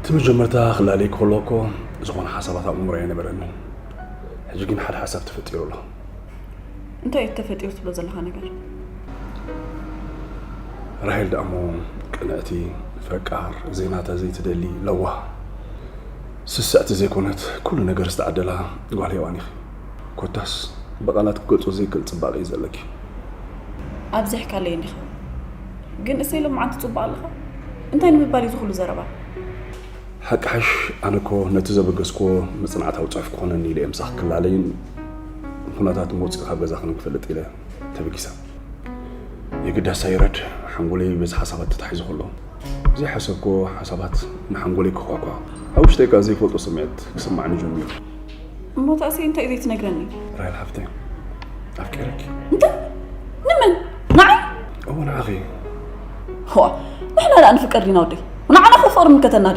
እቲ መጀመርታ ክላለይ ከሎ እኮ ዝኾነ ሓሳባት ኣብ ኣእምሮይ ኣይነበረንን። ሕጂ ግን ሓደ ሓሳብ ተፈጢሩ ኣሎ። እንታይ እዩ ተፈጢሩ ትብሎ ዘለኻ ነገር? ራሄል ደኣሞ ቅንዕቲ፣ ፈቃር፣ ዘይናታ ዘይትደሊ፣ ለዋህ፣ ስስዕቲ ዘይኮነት፣ ኩሉ ነገር ዝተዓደላ ጓል ሄዋን ኢኺ። ኮታስ ብቓላት ክገልጾ ዘይክእል ጽባቐ እዩ ዘለኪ። ኣብዚሕካለይ እንዲኻ። ግን እሰይ ሎማዓንቲ ጽቡቕ ኣለኻ። እንታይ ንምባል እዩ ዝኹሉ ዘረባ? ሓቂ ሓሽ ኣነ እኮ ነቲ ዘበገስክዎ መጽናዕታዊ ጽሑፍ ክኾነኒ ኢለ እየ ምሳኺ ክላለይን ንኩነታት መውጽኢ ካብ ገዛኽን ክፈልጥ ኢለ ተበጊሰ። የግዳስ ኣይረድ ሓንጎለይ በዚ ሓሳባት ተታሒዙ ከሎ ዘይሓሰብክዎ ሓሳባት ንሓንጎለይ ክኳኳ ኣብ ውሽጠይ ከኣ ዘይፈልጦ ስምዒት ክስማዕኒ ጀሚሩ። እሞ ታእሲ እንታይ እዩ ዘይትነግረኒ? ራሄል ሓፍተይ ኣፍቂረኪ። እንታይ? ንመን? ንዓይ? እወ ንዓኺ። ዋ ንሕና ደኣ ንፍቀር ዲና ወደይ? ንዓና ከ ፍቕሪ ምከተና ድዩ?